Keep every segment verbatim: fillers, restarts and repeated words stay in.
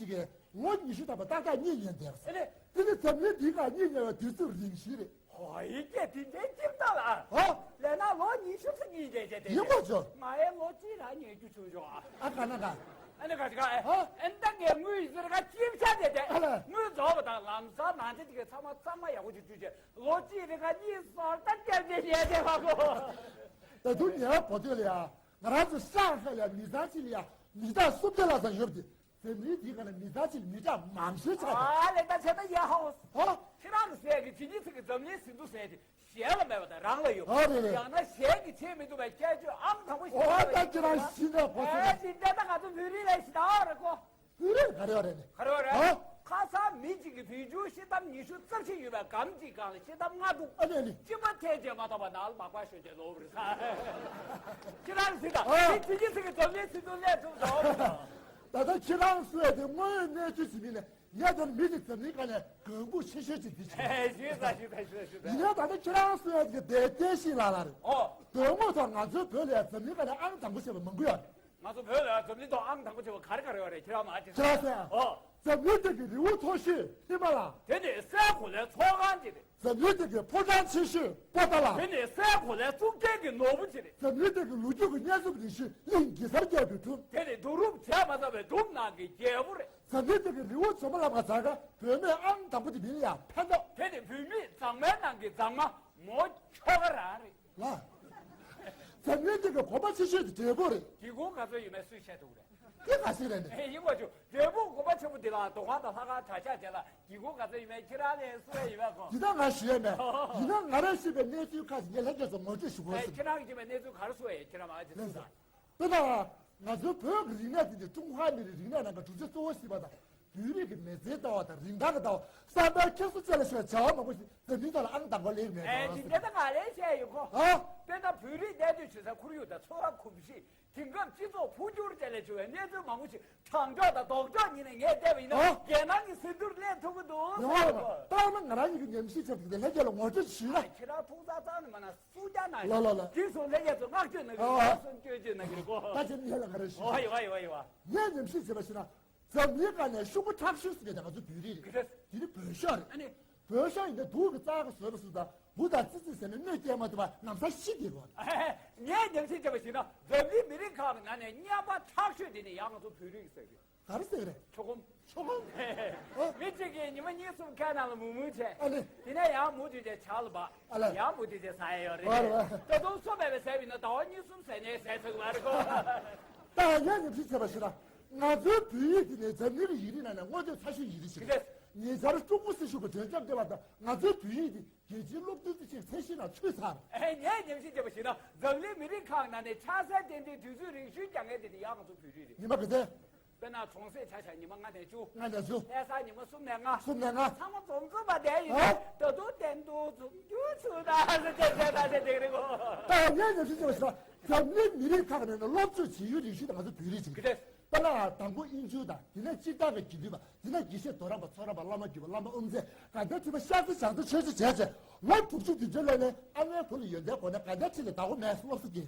ཅིག་གིས་ལོ་ཉི་ཤུ་ཐམ་པ་ཏག་ཏག་གཉིད་ཉལ་བསྡད་པ་ཟེར། ཨ་ནི། དེ་ནི་འཛམ་གླིང་འདིའི་སྒང་གཉིད་ཉལ་བའི་དུས་ཚོད་རིང་ཤོས་རེད། ཧོ་ཡི་སྐད་དེ་འདྲའི་ལྕིབས་ལྟ་ལ། ཧོ། ལས་ན་ལོ་ཉི་ཤུ་ཙམ་གཉིད་ཉལ་བྱས་ཏེ། ཡིན་པ་བྱོས། ང་ཡང་ལོ་གཅིག་རང་ཉལ་རྒྱུ་བྱུང་བྱུང་ཨ། ཨ་ག་ན་ག་ཨ་ནི་ག་ཅི་ག་ཨེ། ཧོ། ཨ་ནི་ད་ངས་དངུལ་ཡི་ཟེར་ག་ལྕིབས་ཆ་དེ་དེ། ཨ་ལ། དངུལ་རྫོགས་པ་དང་ལམ་སང་ནང་ཆ་དེ་གའི་ཚང་མ་གཙང་མ་ཡག་པོ་ཅིག་བཅུག་བྱས་ལོ་གཅིག་རིང་ག་གཉིད་སོང་ད་སྐྱབས་རྗེ་ཉལ་བསྡད་པ་གོ། ད་དུང་ཉལ་བ་བོ་དེ་ལ་ཡ། ང་རང་ཚོ་ཤང་ཧའེ་ལ་མི་ཚང་གཅིག་ལ་ཡ་མི་ཐག་སུམ་བརྒྱ་ལྷག་ཙམ་ཡོད་པ་དེ། འཛམ་གླིང་འདིའི་སྒང་ལ་མི་ཚང་གཅིག་ལ་མི་གྲངས་མང་ཤོས་ཆགས་ཨ་ལེ་ད་བྱས་ན་ཡ་ཧོ། ཧོ། ཁྱེད་རང་གི་ཟས་ཀྱི་ཇི་ནི་ཚིག་གི་འཛམ་གླིང་ཟིན་ཐོ་ཟས་དེ་གཞན་ལ་མེད་པ་དང་རང་ལ་ཡོད། ཨ་རེད་རེད། ཡང་ན་གཞན་གྱིས་བྱེད་མི་ཐུབ་པའི་ཁྱད་ཆོས་ཨང་དང་པོ་ཞིག་ཨོ་ད་ཁྱེད་རང་ཤི་ནས་གོ་ཨེ་ཚོད། ཅི་འདྲ་ད་ང་ཚོ་བོད་རིགས་ལ་ཞི་ད་རེ་གོ། བོད་རིགས་ག་རེ་ཡོད་རེད་ནི། ག་རེ་ཡོད་རེད། ཨ། ཁ་སང་མི་གཅིག་གིས་བོད་ཆུ་ཤི་འདམ་ཉི་ཤུ་རྩ་བཞི་ཡོད་པའི་སྒམ་གཅིག་སྒང་ལ་ཤི་འདམ་ལྔ་འདུག་ཨ་ནི་ཨ་ནི། གཅིན་པ་ཐལ་བྱེད་མ་ཐོབ་པ་ནང་ལ་མ་བཀོད་ཤོད་ཅེས་ལོབས་རེད་ས། ཁྱེད་རང་ཟིག་དང་ཨ། དེ་དེ་གི་ཚིག་གི་འཛམ་གླིང་ཟིན་ཐོ་སླེབས་ཐུབ་འདུག་ད་ལྟ་ཁྱེད་རང་གསུང་ཡ་དེ་དངོས་ཡོད་གནས་ཚུལ་ཞིག་མིན་ནས་ངས་ད་ནི་མི་དེ་འཛམ་གླིང་སྒང་ནས་གོང་བཀུར་ཆེ་ཤོས་ཅིག་འདི་བྱེད། ཞུས་ས་ཞུས་ས་ཞུས་ས་ཞུས་ས། ཡིན་ན་ད་ལྟ་ཁྱེད་རང་གསུང་ཡ་དེ་གི་དེ་བསྟན་ཤིང་ལགས་ལ་རེད། ཨོ། དོན་དངོས་ཐོག་ང་ཚོའི་བོད་ལ་ཡ་འཛམ་གླིང་སྒང་ནས་ཨང་དང་པོ་བྱས་པ་མང་པོ་ཡོད་རེད། ང་ཚོ་བོད་ལ་འཛམ་གླིང་ཐོག་ཨང་དང་པོ་བྱས་པ་ག་རེ་ག་རེ་ཡོད་རེད་ཁྱེད་རང་མ་ཅིག་ཁྱེད་རང་ཟེར། ཨོ། འཛམ་གླིང་སྟེང་གི་རི་བོ་མཐོ་ཤོས་ཧི་མ་ལ། དེ་ནི་སའི་གོ་ལའི་ཚོགས་ཁང་ཅིག་རེད། འཛམ་གླིང་སྟེང་གི་ཕོ་བྲང་ཆེ་ཤོས་པོ་ཏཱ་ལ། དེ་ནི་སའི་གོ་ལའི་གཙུག་རྒྱན་གྱི་ནོར་བུ་ཅིག་རེད། འཛམ་གླིང་སྟེང་གི་ལོ་རྒྱུས་ཀྱི་སྙན་རྩོམ་རིང་ཤོས་གླིང་གེ་སར་རྒྱལ་པོའི་སྒྲུང་། དེ་ནི་སྒྲུང་རུམ་བྱས་མ་ཚར་བའི་སྒྲུང་ནང་གི་རྒྱལ་པོ་རེད། འཛམ་གླིང་སྟེང་གི་རི་བོ་ཇོ་མོ་ལ་མ་ཛར་ཀ་བུད་མེད་ཨང་དང་པོ་དེ་མིན་ལ་ཡ་ཕན་ཐོགས། དེ་ནི་བུད་མེད་མཛངས་མའི་ནང་གི་མཛངས་མ་མོ་ཁྱོ་ག་རང་རེད། ལ། འཛམ་གླིང་སྟེང་གི་གོམ་པ་ཆེ་ཤོས་དེ་འབྲས་བུ་རེད། སྒེའུ་ཁུང་ག་ཚོད་ཡོད་མེད་སུས་བཤད་ཐུབ་རེད། དེ་ག་ཚོད་རེད་ནི། ཨེ་ཡིན་པ་ཆུ་འབྲས་བུ་གོམ་པ་ཆེན་པོ་འདི་ལ་རྡོ་ཁང་དང་ལྷ་ཁང་གྲྭ་ཆས་བྱས་ལ་སྒེའུ་ཁུང་ག་ཚོད་ཡོད་མེད་ཁྱེད་རང་ལས་སུ་ཡོད་མེད་གོ། འདི་ད་ང་ཞུ་ཡས་མེད། ཡིན་ན་ང་རང་ཤེས་པའི་གནས་ཚུལ་ཁག་ཅིག་ངས་ལྷན་རྒྱས་ཚོ་ངོ་སྤྲོད་ཞུ་དགོས་ཟེར། ཁྱེད་རང་གིས་ཤེས་པའི་གནས་ཚུལ་ག་རེ་སུ་ཡས་ཁྱེད་རང་མ་ཅིག་སུ་དང་། དཔེར་ན། ང་ཚོའི་བོད་ཀྱི་རིག་གནས་དེ་ནི་ཀྲུང་ཧྭ་མི་རིགས་རིག་གནས་ནང་གི་གྲུབ་ཆ་གཙོ་བོ་ཞེས་པ་དང་། བོད་རིགས་ཀྱི་མི་ཚེའི་ལྟ་བ་དང་རིན་ཐང་གི་ལྟ་བ། བསམ་པའི་འཁྱེར་སོ་བཅས་ལ་ཞུ་བའི་བྱ་བ་མང་པོ་ཞིག་འཛམ་གླིང་ཐོག་ལ་ཨང་དང་པོ་སླེབས་མེད་ཨེ་ཅེས་དེ་ལྟ་ང་ལན་བཤད་ཡོད་ཁོ། ཨ། དཔེར་ན་བོད་རིགས་གནས་སྡོད་བྱེད་ས་ཁོར་ཡུག་དང་འཚོ་བ་གོམས་གཤིས། དེང་སྐབས་སྤྱི་ཚོགས་འཕོ་འགྱུར་བཅས་ལ་བྱུང་བའི་གནས་ཚུལ་མང་པོ་ཞིག་དྲང་འཇོག་དང་ལྡོག་ཕྱོགས་ཉིད་ནས་ངས་བལྟས་པ་ཡིན་ན། ཨ། རྒྱལ་ནང་གི་ཟིན་ཐོར་སླེབས་ཐུབ་ཀྱི་འདུག་ཟེར་ཡོད་ཁོ། ལྟར་ན་ང་རང་ཉིད་ཀྱི་ཉམས་ཞིབ་བྱས་པ་དེ་ལྷན་རྒྱས་ལ་ངོ་སྤྲོད་ཞུས་ན། ཁྱེད་རང་ཐུགས་ཚ་ཚང་ནས་མ་ན་སུ་རྒྱ་ན་ལ་ལ་ལ། དེ་སོང་ལྷན་རྒྱས་ཚོ་བསྔགས་བརྗོད་གནང་གི་རེད་གོ། ཨ། སོང་བསྐྱོད་བརྗོད་གནང་གི་རེད་གོ། ད་ཁྱེད་ཉིད་ལ་ང་རེ་ཞུ། ཨོ་ཡ་ཝ་ཡ་ཝ་ཡ་ཝ། ངས་ཉམས་ཞིབ་བྱས་པ་ཞིག་ན། འཛམ་གླིང་སྒང་ནས་ཤོག་གུ་མཁྲེགས་ཤོས་ཟེར་མཁན་དེ་ང་ཚོ་བོད་རིགས་རེད། དེ་ནི་བོད་ཤོག་རེད། ཨ་ནི། བོད་ཤོག་ཡིན་ན་དུག་གི་རྩར་ཁ་བཟོས་པ་སུ་དང་འབུ་དང་ཙི་ཙི་ཟས་ནས་གནོད་སྐྱེལ་མ་ཐུབ་པ་ལམ་སང་ཤི་བསྡད་དགོས་རེད། ངས་ཉམས་ཞིབ་བྱས་པ་ཞིག་ན་འཛམ་གླིང་མི་རིགས་ཁག་གི་ནང་ནས་རྔན་པ་མཁྲེགས་ཤོས་དེ་ནི་ཡང་ང་ཚོ་བོད་རིགས་ཟེར་གི། ག་རེ་ཟེར་གི་རེད། ཆོ་གོམ། ཆོ་གོམ། ཨ། མི་གཅིག་གིས་ཉི་མ་གཉིས་གསུམ་ཁའི་ནང་ལ་མུ་མུ་བྱས། ཨ་ནི། དེ་ནས་ཡང་མུ་མཐུད་བྱས་ཇ་ལ་འབག་ཨ་ལ། ཡང་མུ་མཐུད་བྱས་ཟ་ཡ་ཡོད་རེད། ཨ་ལ། ད་དུང་སོ་མེད་པའི་ཟས་པ་ཡིན་ན་ཟླ་བ་གཉིས་གསུམ་ཟས་ནས་ཟས་ཚར་གི་མ་རེད་གོ། ད་ཡང་ཉམས་ཞིབ་བྱས་པ་ཞིག་ན། ང་ཚོའི་བོད་ཡིག་དེ་ནི་འཛམ་གླིང་གི་ཡིག་རིགས་ནང་ནས་དངོས་གནས་ཚ་ཤོས་ཡིག་རིགས་ཤིག་རེད། ཉེ་ཆར་ཀྲུང་གོ་སྲིད་གཞུང་གི་གྲོས་འཆར་འདི་བ་དང་ང་ཚོའི་བོད་ཡིག་དེ་རྒྱལ་སྤྱིའི་སློབ་སྟོན་དུ་ཆེད་ཚད་གཞི་ནང་ཚུད་ཚར། ངས་ཉམས་ཞིབ་བྱས་པ་ཞིག་ན་འཛམ་གླིང་མི་རིགས་ཁག་ནང་ནས་ཆ་ཚང་ཏན་ཏན་དུས་ཚོད་རིང་ཤོས་རྒྱག་མཁན་དེ་ནི་ཡང་ང་ཚོ་བོད་རིགས་རེད། ཉི་མ་ག་ཚོད། དཔེར་ན་གྲོང་གསེབ་ཆ་བཞག་ཉི་མ་ལྔ་ནས་བཅུ། ལྔ་ནས་བཅུ། ལྷ་ས་ཉི་མ་གསུམ་ནས་ལྔ། གསུམ་ནས་ལྔ། ཚང་མ་འཛོམས་འཛོམས་པ་བསྡད་ཡིན་ན། ཨ། ད་དུང་བསྟན་དུ་འཛོམས་རྒྱུ་ཚུལ་ད་ཟེར་བྱས་བྱས་ད་ཟེར་དེ་རེད་གོ། ད་ངས་ཉམས་ཞིབ་བྱས་པ་ཞིག་ན་འཛམ་གླིང་མི་རིགས་ཁག་ནས་ནི་སློབ་གསོ་བྱེད་ཡུལ་རིང་ཤོས་དེ་ང་ཚོ་བོད་རིགས་ཅིག་རེད། དཔེར་ན་དང་པོ་དབྱིན་ཇི་དང་དེ་ནས་སྤྱིར་བཏང་གི་དགེ་འདུན་པ། དེ་ནས་དགེ་བཤེས་རྡོ་རམས་པ་ཚོ་རམས་པ་བླ་མ་བརྒྱུད་པ་བླ་མ་དབུ་མཛད་དགའ་ལྡན་ཁྲི་པ་ཤཱཀྱ་བྱང་ཆུབ་ཆོས་རྗེ་བྱས་རྗེས་ལོ་དྲུག་ཅུ་བདུན་ཅུ་ལོན་ནས་ཨ་མའི་བུ་ལ་ཡོན་ཏན་གོ་ནས་དགའ་ལྡན་ཁྲི་ལ་བདག་པོ་མེད་སློབ་གསོ་སྐྱེལ།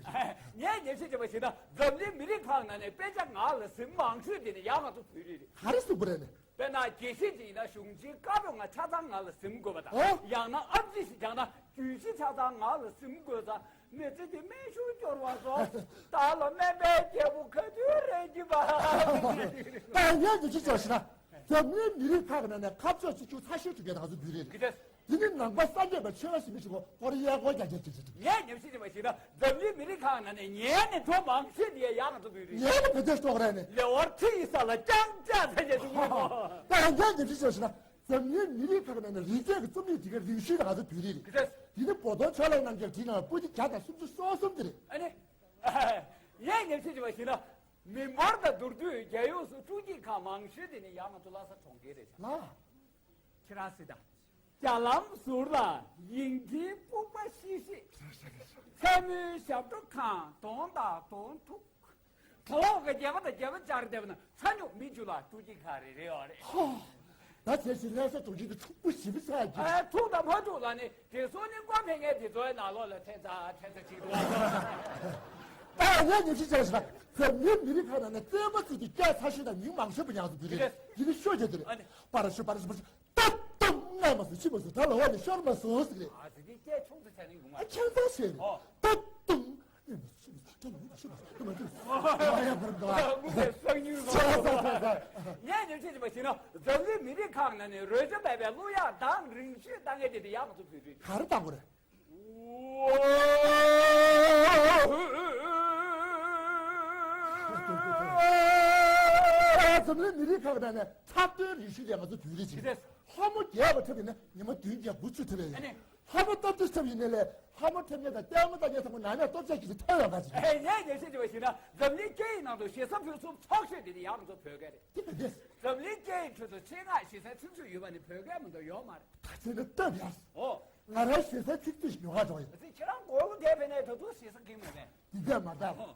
ངས་ཉམས་ཞིབ་བྱས་པ་ཞིག་ན་འཛམ་གླིང་མི་རིགས་ཁག་ནང་ནས་དཔེ་ཆ་ངག་ལ་ཟིན་མང་ཤོས་དེ་ནི་ཡང་ང་ཚོ་བོད་རིགས་རེད། ག་རེ་གསུངས་པ་རེད་ནས། དཔེར་ན་དགེ་བཤེས་ཅིག་ཡིན་ན་གཞུང་ཆེན་བཀའ་པོད་ལྔ་ཆ་ཚང་ངག་ལ་ཟིན་དགོས་པ་དང་། ཨོ། ཡང་ན་ཨེམ་ཆི་ཞིག་སྦྱངས་ན་རྒྱུད་བཞི་ཆ་ཚང་ངག་ལ་ཟིན་དགོས་ཙང་། མི་ཚེ་འདི་སྨན་ཤུགས་སྐྱོར་བ་སོགས་བདག་ལ་སྨན་པའི་རྒྱལ་པོ་ག་དུས་རེད་ཀྱི་པ། ད་ཡང་ཉམས་ཞིབ་བྱས་ན། འཛམ་གླིང་མི་རིགས་ཁག་གི་ནང་ནས་ཁ་ཕྱོགས་གཅིག་གྱུར་ཚ་ཤོས་དྲུག་གི་ནང་ཚུད་རྒྱུ་རེད། དེ་ནི་ནང་པ་སངས་རྒྱས་པའི་ཆོས་པ་ཞིག་མི་ཞིག་གོ་ཁོར་གཡས་སྐོར་རྒྱག་རྒྱག་བྱེད་བྱེད་འདུག་ངས་ཉམས་ཞིབ་བྱས་པ་ཞིག་ན་འཛམ་གླིང་མི་རིགས་ཁག་ནང་ནས་ཉན་ནས་འགྲོ་མང་ཤོས་དེ་ཡང་ང་ཚོ་བོད་རིགས་ཉན་ནས་བོད་དོན་སྟོག་རེད་ནས། ལེ་བར་ཁྲི་ཡི་ས་ལ་རྐྱང་རྐྱང་ཚ་རྒྱག་འདུག་མོད་གོ། ད་ཡང་ཉམས་ཞིབ་བྱས་ཞིག་ན། འཛམ་གླིང་མི་རིགས་ཁག་ནང་ནས་རིག་རྩལ་གྱི་རྩོམ་ཡིག་འབྲི་མཁན་རིང་ཤོས་དེ་ང་ཚོ་བོད་རིགས་རེད། དེ་ནི་བོ་དོང་ཕྱོགས་ལས་རྣམ་རྒྱལ་བྲིས་གནང་བའི་པོ་ཏི་བརྒྱ་དང་སུམ་ཅུ་སོ་གསུམ་དེ་རེད། ཨ་ནི། ངས་ཉམས་ཞིབ་བྱས་པ་ཞིག་ན། མི་འབོར་དང་མདོར་བསྡུས་རྒྱལ་ཡོངས་སུ་སྤྲོ་སྐྱིད་ཁང་མང་ཤོས་དེ་ནི་ཡང་ང་ཚོ་ལྷ་ས་གྲོང་ཁྱེར་རེད་ཤག་ལ། ཁྱེད་རང་སྲིད་དང་། རྒྱ་ལམ་ཟུར་ལ་ཡིག་ཕྲེང་སྤུངས་པ་ཤིག་ཤིག་མཚན་མོའི་ཞབས་བྲོ་གང་གདོང་དང་གདོང་ཐུག་གྲོགས་ཀྱི་རྒྱལ་པོ་དང་རྒྱལ་པོ་བཅར་བསྡད་པ་ན་ཚ་སྨྱུག་མི་འཇུ་ལ་སྤྲོ་སྐྱིད་ཁང་རེ་རེ་ཡོད་རེད། ཧོ། ད་བྱས་ཤིང་ལྷ་ས་གྲོང་ཁྱེར་དུ་ཕྲུ་གུ་ཞིབ་ཚགས་ཀྱི། ཨ་ཐུག་དང་མ་ཐུག་ལ་ནི་དེ་སོང་ནི་མགོ་མེད་ངས་དེ་ཚོའི་ནང་ལོགས་ལ་ཐེ་ཚ་ཐེ་ཚ་ཅིག་འདུག་ད་ཡང་ཉམས་ཞིབ་བྱས་ན། འཛམ་གླིང་མི་རིགས་ཁག་ནང་ནས་རྩེད་མོ་རྩེ་དུས་སྐད་ཚ་ཤོས་དང་མིང་མང་ཤོས་པོ་ཡང་སུ་བོད་རིགས་རེད། ཡིན་ནའི་ཤོད་རྒྱུ་དེ་རེད། ཨ་ནི། པ་ར་ཤུ་པ་ར་ཤུ་པ་ར་ཤུ། ད་དུང་སྔ་མ་སུ་ཕྱི་མ་སུ་ད་ལོ་བ་ནི་ཤོར་མ་སོང་ཟེར་གི་རེད། ཨ་ཙི་དེ་སྐད་ཆུང་ཙམ་བྱས་ན་ཡོང་མ་རེད། ཁྱད་མཚར་ཆེ་རེད། ཨོ། ད་དུང་སྔ་མ་སུ་ཕྱི་མ་སུ་ད་ལོ་བ་ནི་ཤོར་མ་སོང་ད་མ་དུས་ཨ་ཡ་བར་འདུག་ཨ། དངོས་གནས་གསང་ཉུལ་ཟ་ཟ་ཟ་ཟ། ངས་ཉམས་ཞིབ་བྱས་པ་ཞིག་ན་འཛམ་གླིང་མི་རིགས་ཁག་ནང་ནས་རོལ་ཆ་མེད་པའི་གླུ་དབྱངས་གདངས་རིང་ཤོས་བཏང་མཁན་དེ་དེ་ཡག་ཚོ་བོད་རིགས། ག་རེ་བཏང་དགོས་རེད། འཛམ་གླིང་མི་རིགས་ཁག་ནང་ནས་འཁྲབ་སྟོན་རིག་གཞུང་དེ་ང་ཚོ་བོད་རིགས་ཅིག་རེད། ལྷ་མོ་རྒྱས་པ་འཁྲབ་ཡིན་ན་ཉི་མ་བདུན་བརྒྱ་དགུ་བཅུ་འཁྲབ་ཡ་ཡིན། ཨ་ནི། ལྷ་མོ་སྟོབས་ཆེ་འཁྲབ་ཡིན་ནའི་ལས་ལྷ་མོ་འཁྲབ་མཁན་དང་ལྟད་མོ་ལྟ་མཁན་ཚང་མ་ནང་ནས་སྟོབས་ཆེ་གི་ཅིག་ཐོན་ཡོང་ག་ཅིག་ཨེ་ངས་ཉན་ཤེས་བྱས་པ་ཞིག་ན་འཛམ་གླིང་སྐད་ཡིག་ནང་དུ་ཞེ་ས་ཕུན་སུམ་ཚོགས་ཤོས་དེ་ནི་ཡང་ང་ཚོ་བོད་སྐད་རེད། དེ་ག་འདྲས། འཛམ་གླིང་སྐད་ཡིག་ཁྲོད་དུ་ཆེད་མངགས་ཞེ་སའི་ཚིག་མཛོད་ཡོད་པ་ནི་བོད་སྐད་མ་གཏོགས་ཡོད་མ་རེད། ད་ཚེ་ནི་སྟབས་ཡག་སོང་། ཨོ། ང་རང་ཞེ་སའི་ཚིག་མཛོད་ཞིག་ཉོ་ག་འགྲོ་ཡིན། ཨ་ཙི་ཁྱེད་རང་སྒོར་མོ་དེ་བས་ནས་ད་དུང་ཞེ་ས་གིན་མེད་པས། འདི་འདྲས་མ་གཏོགས། ཨོ།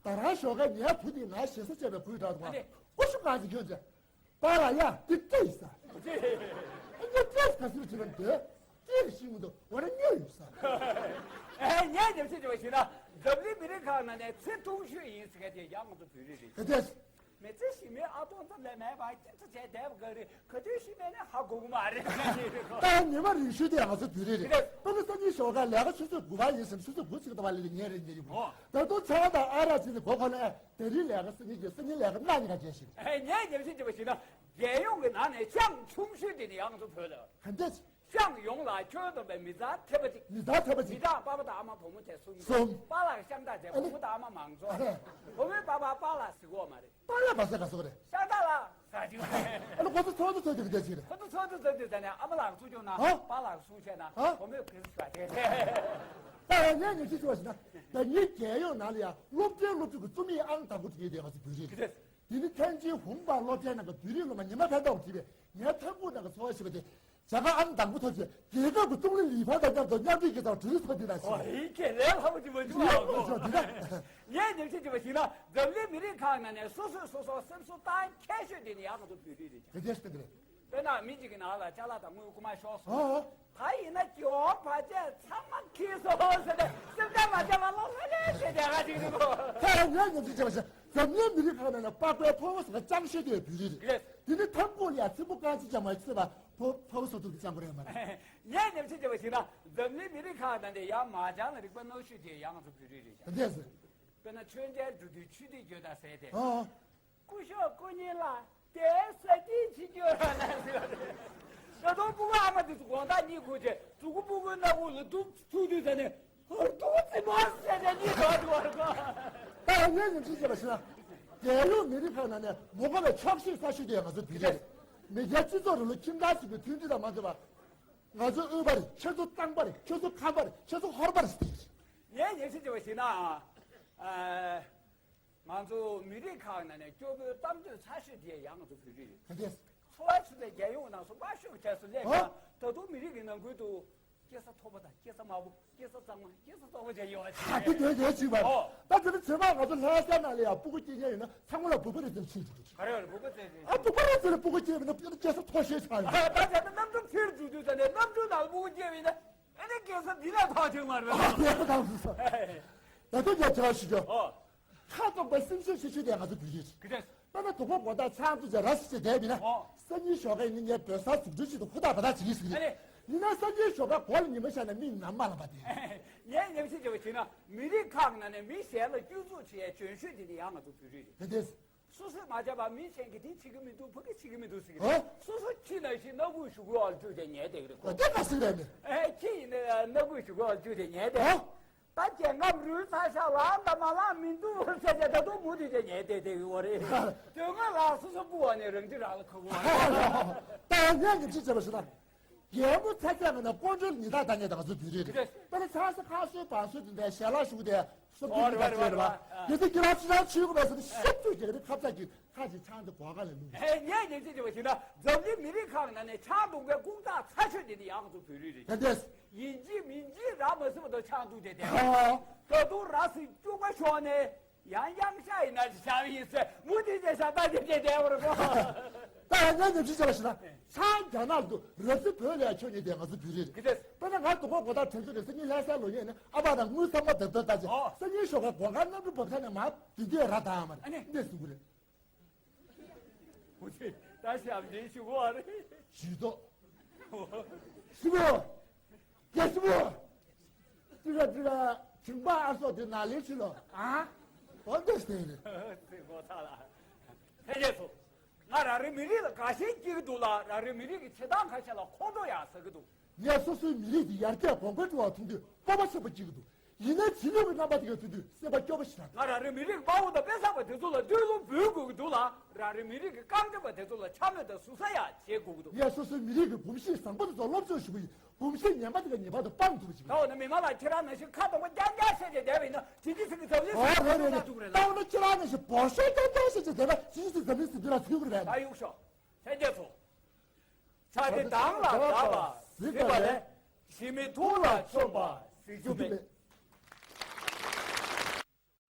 ད་རང་ཞོགས་ཀ་ཉལ་དུས་དེ་ང་ཞེ་ས་བྱས་པའི་གུས་དྲག་འདུག་ཨ་ནི། ཨོ་ཤུ་གང་ཞིག་ཁྱོད་ཚེ། པ་ལ་ཡ་དེ་ཏི་ས། ཨ་ནི་ཏི་ས་ག་ཟེར་བྱེད་པ་འདི། ཏི་ཤིང་འདུག་འོ་ན་ཉོ་ཡོད་ས། ཨེ་ངས་ཉམས་ཞིབ་བྱས་པ་ཞིག་ན་འཛམ་གླིང་མི་རིགས་ཁག་ནང་ནས་ཚེ་ཐུང་ཤོས་ཡིན་ཟེར་མཁན་དེ་ཡང་ང་ཚོ་བོད་རིགས་རེད། ག་འདྲས། མི་ཚེ་ཞི་མི་ཨ་སྟོང་ཙམ་ལས་མེད་པ་སྐྱིད་ཚ་བྱས་བསྡད་པ་ག་རེ་ག་དུས་ཤི་མེད་ན་ཧ་གོ་གི་མ་རེད། ད་ཉི་མ་རིང་ཤོས་དེ་ང་ཚོ་བོད་རིགས་རེད། དཔེར་ན་སང་ཉིན་ཞོགས་ཀ་ལས་ཀ་ཆུ་ཚོད་དགུ་པ་ཡིན་ཟེར་ན་ཆུ་ཚོད་དགུ་ཚིག་ཏུ་བ་ལས་ཉལ་རེ་ཉལ་ཡོད། ཨོ། ད་དུང་ཆང་དང་ཨ་རག་ཟེར་ནས་གོ་ཁོ་ན་ཨེ་ད་རིང་ལས་ཀ་སང་ཉིན་གྱི་སང་ཉིན་ལས་ཀ་གནངས་ཉིན་ཀ་བྱས་ཤིག་ཨེ་ངས་ཉམས་ཞིབ་བྱས་པ་ཞིག་ན་རྒྱལ་ཡོངས་ཀྱི་ནང་ནས་ཤང་ཆུང་ཤོས་དེ་ནི་ཡང་ང་ཚོ་བོད་ལ། ག་འདྲས། ཤང་ཡོངས་ལ་ཁྱོན་བསྡོམས་པའི་མི་ཚང་ཐེ་བ་གཅིག་མི་ཚང་ཐེ་བ་གཅིག་མི་ཚང་པ་ཕ་དང་ཨ་མ་བུ་མོ་བཅས་གསུམ། གསུམ། པཱ་ལགས་ཤང་ཐག་བཅད། ཨ་ནི། བུ་མོ་དང་ཨ་མ་མང་ཚོགས། ཨ་ནི། བུ་མོའི་པ་ཕ་པཱ་ལགས་ཟེར་གོ་མ་རེད། པཱ་ལགས་མ་ཟེར་ག་ཟེར་གོ་རེད། ཤང་ཐག་ལགས་ཟེར་གཅིག་ཨ་ནི་ཁོ་ཚོ་ཚོགས་འདུ་ཚོགས་དུས་ག་འདྲས་ཟེར་རེད། ཁོ་ཚོ་ཚོགས་འདུ་ཚོགས་དུས་ཟེར་ནས་ཨ་མ་ལགས་གསུང་བྱུང་ན། ཨ། པཱ་ལགས་གསུང་བྱས་ན། ཨ། བུ་མོས་ག་རེ་ཟེར་བ་རེད། ད་ཡང་ངས་ཉམས་ཞིབ་བྱས་པ་ཞིག་ན་ད་ཉིད་རྒྱལ་ཡོངས་ནང་ལ་ཡང་སློབ་གྲྭའི་སློབ་ཕྲུག་གི་རྩོམ་ཡིག་ཨང་དང་པོ་བྲིས་དེ་ང་ཚོ་བོད་རིགས་རེད། དེ་ནི་ཐེན་ཅིན་ཧུང་པ་སློབ་གྲྭའི་ནང་གི་བོད་རིགས་སློབ་མ་ཉི་མ་ཕན་ཐོགས་བྲིས་པའི་ངའི་ཐང་ཁུག་ནང་གི་འཚོ་བ་ཞེས་པ་དེ་རྒྱ་གར་ཨང་དང་པོ་ཐོབ་རྗེས་རྒྱལ་ཁབ་ཀྱི་ཙུང་ལི་ལི་ཕན་དང་མཉམ་དུ་མཉམ་འབྲེལ་གྱི་ཐོག་གྲོས་ཚོགས་འདི་ནང་ཞུགས། ཨོ་ཧེ་ཁྱེད་ལས་སླ་པོ་ཅིག་མ་བྱུང་བ་གོ། ངས་ཉམས་ཞིབ་བྱས་པ་ཞིག་ན་འཛམ་གླིང་མི་རིགས་ཁག་ནང་ནས་སོ་སོས་སོ་སོར་སེམས་གསོ་བཏང་མཁས་ཤོས་དེ་ནི་ཡང་ང་ཚོ་བོད་རིགས་རེད་ཀྱང་། དེ་འདྲ་ཞིག་རེད། དཔེར་ན་མི་གཅིག་གི་ནང་ལ་ཅ་ལག་དང་དངུལ་རྐུ་མ་ཤོར་སོང་། ཨོ། ད་ཡིན་ན་སྐྱེ་བོ་ཕལ་ཆེར་ཚང་མ་ཁྱི་སོང་ཟེར་ནས་སེམས་ཁྲལ་མ་བྱས་པ་ལོ་ལྷ་ལྷ་བྱས་བསྡད་ག་ཅིག་རེད་གོ། ད་ཡང་ངས་ཉམས་ཞིབ་བྱས་པ་ཞིག་འཛམ་གླིང་མི་རིགས་ཁག་ནང་ནས་པགས་པའི་ཕོ་བོ་ཟེར་བ་ཅང་ཤེས་དེ་བོད་རིགས་རེད། རེད། དེ་ནི་ཐང་ཀོ་ལ་ཡ་ཚེ་འབུ་རྐང་གཅིག་ཀྱང་མ་ཤི་བ་ཕོ་ཕོ་བོ་སོ་ཐུག་ཅང་གོ་རེད་མ་རེད། ངས་ཉམས་ཞིབ་བྱས་པ་ཞིག་ན་འཛམ་གླིང་མི་རིགས་ཁག་ནང་ནས་ཡང་མ་བྱང་ལ་རིག་པ་རྣོ་ཤོས་དེ་ཡང་ང་ཚོ་བོད་རིགས་རེད་ཀྱང་། དེ་འདྲས་ཟེར། དཔེར་ན་མཆོད་མཇལ་འགྲོ་དུས་ཆུ་ཐིགས་བརྗོད་དང་ཟས་ཏེ། ཨོ། སྐུ་ཞབས་སྐུ་ཉིད་ལ་དེ་ས་ཏི་ཆི་སྐྱོ་ར་ན་ཟེར་བ་རེད། ད་དུང་སྤུ་གུ་ཨ་མ་དེ་ཚོ་དགོང་དག་གཉིད་ཁུག་རྗེས་གཟུགས་པོ་སྤུ་གུའི་སྣ་ཁུག་ལ་འདུག་ཐུག་དུས་ཟ་ནས་ཧར་ཐུག་ཙི་མོ་ཟེར་ནས་གཉིད་ཁུག་འདུག་བ་རེད་གོ། ད་ཡང་ངས་ཉམས་ཞིབ་བྱས་པ་ཞིག་ན། རྒྱལ་ཡོངས་མི་རིགས་ཁག་ནང་ནས་མ་དགའ་བའི་ཕྱོགས་ཞེན་ས་ཤོས་དེ་ང་ཚོ་བོད་རིགས་རེད། མི་སྒེར་སྤྱི་ཚོགས་རིང་ལུགས་ཁྱིམ་ཚང་ཟེར་བའི་མཐུན་སྒྲིལ་དང་མ་འདོད་པ། ང་ཚོ་དབུས་པ་རེད། ཁྱེད་ཚོ་གཙང་པ་རེད། ཁྱེད་ཚོ་ཁམས་པ་རེད། ཁྱེད་ཚོ་ཧོར་པ་རེད་ཟེར་དེ་རེད། ངས་ཉམས་ཞིབ་བྱས་པ་ཞིག་ན། ཨ། ང་ཚོ་མི་རིགས་ཁག་ནང་ནས་སྐྱོ་པོའི་གཏམ་འདོད་ཚ་ཤོས་དེ་ཡང་ང་ཚོ་བོད་རིགས་རེད། ག་འདྲས། འཚོ་བ་ཆུ་ཚོད་རྒྱལ་ཡོངས་ནང་སོ་པ་ཤོད་བྱས་སུ་སླེབས་ཨོ། ཀྱང་ད་དུང་མི་རིགས་ཀྱི་ནང་ཁུལ་དུ་སྐྱེ་ས་མཐོ་པོ་དང་སྐྱེ་ས་དམའ་པོ། སྐྱེ་ས་གཙང་མ་སྐྱེ་ས་བཙོག་པོ་བྱས་ཡོད་པ་ཞིག་ཨ་དེ་རེད། དོན་ངས་ཞུས་པ་རེད། ཨོ། ད་དེ་ནི་ཚེ་མ་ང་ཚོ་ལྷ་ས་ནང་ལ་ཡང་སྤུ་གུ་སྐྱེ་མཁན་ཡོད་ན་ཚང་མ་ལ་བུ་པ་རེ་ཙམ་ཕྱིན་འགྲོ་གི་རེད། ག་རེ་བ་རེད་བུ་པ་ཙམ་ཕྱིན། ཨ་བུ་པ་རེ་ཙམ་ལ་སྤུ་གུ་སྐྱེས་པ་ན་སྐྱེ་ས་མཐོ་ཤོས་ཆགས་ཡོད། ད་བྱས་ན་གནམ་གྲུ་ཕྱིར་འགྲོ་དུས་ཙམ་ནས་གནམ་གྲུ་ནང་ལ་སྤུ་གུ་སྐྱེས་པ་ཡིན་ན། ཨ་ནི་སྐྱེ་ས་འདི་ལས་ཐག་ཆོད་མ་རེད། ཨ་དེ་ལྟ་བུ་སོ། ད་དུང་ཡ་ཁྱེད་རང་ཞུ་རྒྱུ། ཨོ། ཁ་དོག་པ་སེམས་ཤུགས་ཆེ་ཤོས་དེ་ང་ཚོ་བོད་རིགས་རེད། ག་འདྲས། ད་ནི་དུ་པ་གོ་ད་ཆང་དུ་ཅ་ར་སི་ཅེ་དེ་མིན་ན། ཨོ། སང་ཉིན་ཞོགས་ཀ་ཡིན་ན་ངས་བོད་ས་འཛུགས་སྐྲུན་བྱེད་དུ་ཧུར་ཐག་འབད་ཐག་བྱེད་ཀྱི་ཟིག་རེད། ཨ་ནི། ཡིན་ན་སང་ཉིན་ཞོགས་ཀ་གོ་ལ་ཉི་མ་ཤར་ན་མིག་ནམ་མ་ལངས་པ་དེ། ངས་ཉམས་ཞིབ་བྱས་པ་བྱས་ན་མི་རིགས་ཁག་ནང་ནས་མི་གཞན་ལ་སྐྱོན་འཛུགས་བྱེད་ཡའི་འཇོན་ཤོས་དེ་ནི་ཡང་ང་ཚོ་བོད་རིགས་རེད། ག་འདྲས། སོ་སོས་མ་བྱས་པ་མི་གཞན་གྱིས་དེ་བྱེད་ཀྱི་མི་འདུག་ཕ་གི་བྱེད་ཀྱི་མི་འདུག་ཟེར་གྱི་རེད། ཨོ། སོ་སོ་ཁྱི་ནང་བཞིན་སྣ་ཁུག་གཞུག་གུ་བར་བཅུག་སྟེ་ཉལ་བསྡད་ཀྱི་རེད་ཁོ། ཨོ་དེ་ག་ཟེར་རེད་ནི། ཨེ་ཁྱི་ཡིན་ན་སྣ་ཁུག་གཞུག་གུ་བར་བཅུག་སྟེ་ཉལ་བསྡད། ཨོ། ད་རྒྱལ་ཁམས་རུལ་ཚར་ཤག་ལངས་དང་མ་ལངས་མི་འདུག་ཟེར་ཏེ་ད་དུང་མུ་མཐུད་དེ་ཉལ་བསྡད་བསྡད་ཀྱི་ཡོད་རེད། དོན་ངོ་ལ་སོ་སོ་སྤུ་བ་ནས་རང་འདྲི་རང་ལ་ཁག་པོ། ད་ངས་ཉམས་ཞིབ་བྱས་པ་ཞིག་ན། རྒྱལ་པོ་ཚ་ཚ་ང་ན་དཀོན་མཆོག་ཉི་ཟླ་ད་ཉེ་དང་ཚོ་བོད་རིགས་རེད། དཔེར་ན་ཚ་ས་ཁ་སོའི་བང་སོའི་དེ་འདྲའི་ཞལ་ལག་ཞུ་དེ་སོ་བོད་རིགས་ཀྱི་རེད་བ། དེ་ཚོ་ཀྱི་ར་ཕྱི་ར་ཆུའི་གོ་བས་སོ་ཤབ་ཏུ་རྒྱལ་རིགས་ཁ་ཚ་གི་ཁ་ཅིག་ཆང་དེ་གོ་ག་ལ་ལུག་ཨེ་ངས་ཉན་ཅི་ཅི་བ་ཞིག་ན་འཛམ་གླིང་མི་རིགས་ཁག་ནང་ནས་ཆང་འཐུང་པའི་ལྐུགས་རྟགས་ཚ་ཤོས་དེ་ནི་ཡང་ང་ཚོ་བོད་རིགས་རེད་ཀྱང་། དེ་ཡིན་གཅིག་མིན་གཅིག་ར་མ་ཟིན་པ་དང་ཆང་འཐུང་དེ་དེ་ད་དུང་ར་སི་སྐྱུག་པ་ཤོར་ནས། ཡང་གཡང་ཤ་ཡིན་ན་ཅི་བྱ་བ་ཡིན་ཟེར་མུ་མཐུད་དེ་ཤ་སྟག་དེ་དེ་བསྡད་པར་གོ། ད་ ངས་ཉམས་ཞིབ་བྱས་པ་ཞིག་ན་ཆང་རྒྱ་ནག་ཏུ་རབ་སྲིད་བོད་ལ་ཡང་ཁྱོད་ཉིད་དེ་ང་ཚོ་བོད་རིགས་རེད། དཔེར་ན་ང་དུ་གོ་གོ་ད་དྲན་ཚོད་རེད། སང་ཉིན་ལྷ་སའི་ལོ་ཉེས་ནས་ཨ་ཕ་དང་དངུལ་ཚང་མ་བདག་ཏུ་ལྟ་ཅེ། སང་ཉིན་ཞོགས་ཀ་སྒོ་ཁར་གནམ་གྲུ་བབས་ས་ནས་མར་དུས་དུས་ར་དང་མ་རེད། འདི་སུ་གུ་རེད། ད་ཞབས་འདྲེན་ཞུ་གོ་བ་རེད། ཞུ་ཏོ། སུ་གུ། རྒྱལ་སྲས་པོ། ཏི་ར་ཏི་ར་ཞིང་པ་ཨ་སོགས་དེ་ན་ལེ་ཆུ་ལོ། ཨ། འོ་འདི་སྟེང་རེད། སེ་གོ་ཚ་ལ། ཕལ་ཆེར་སོ། ང་རང་རེ་མི་རིགས་ལ་དགའ་ཞེན་སྐྱེ་གི་འདུག་ལ། རང་རེ་མི་རིགས་ཀྱི་བྱེད་སྟངས་ཁ་ཤས་ལ་ཁོང་ཁྲོ་ཡང་ཟ་གི་འདུག་ངས་སོ་སོའི་མི་རིགས་ཀྱི་ཡར་རྒྱས་གོང་འཕེལ་འགྲོ་བ་མཐོང་དུས་སྤོབས་པ་ཆེན་པོ་སྐྱེ་གི་འདུག་ཡིན་ནའི་བྱིས་བློ་གི་རྣམ་པ་དེ་ག་ཐུག་དུས་སེམས་པ་སྐྱོ་པོ་ཞིག་དང་། ང་རང་རེ་མི་རིགས་དཔའ་བོ་དང་དཔེ་བཟང་བ་དེ་ཚོ་ལ་བསྟོད་གླུ་འབུལ་དགོས་ཀྱི་འདུག་ལ། རང་རེ་མི་རིགས་ཀྱི་རྐང་འདྲེན་པ་དེ་ཚོ་ལ་འཕྱ་སྨོད་དང་ཟུར་ཟ་ཡང་བྱེད་དགོས་ཀྱི་འདུག་ངས་སོ་སོའི་མི་རིགས་ཀྱི་གོམས་གཤིས་བཟང་པོ་དེ་ཚོ་སློབ་སྦྱོང་ཞུ་གི་ཡིན། གོམས་གཤིས་ངན་པ་དེ་ག་ངེས་པར་དུ་སྤང་ཐུབ་པ་ཞིག་ད་འོ་ན་མི་མང་ལ་ཁྱེད་རང་ནང་བཞིན་ཁ་སྟོང་པ་རྐྱང་རྐྱང་བཤད་བྱས་བསྡད་པ་ཡིན་ན་དེ་འདྲ་ཟེར་གྱི་འཛམ་གླིང་ཨོ་རེད་རེད་རེད། ཐུབ་རེད་ད་ལ། འོ་ན་ཁྱེད་རང་ནང་བཞིན་བོ་ཤོ་རྐྱང་རྐྱང་བཤད་བྱས་བསྡད་ན་དེ་འདྲ་ཟེར་འཛམ་གླིང་ཟེར་དུས་ལ་ཚུད་ཀྱི་རེད། ད་གཡུག་ཤོག་ལྷན་རྒྱས་ཚོ། ཆ་དེ་དང་ལ་བརྡབས་པ་གཟིགས་པ་ལས། ཞི་མི་ཐུགས་ལ་ཆོམས་པ་གཟིགས་རྒྱུ་མེད།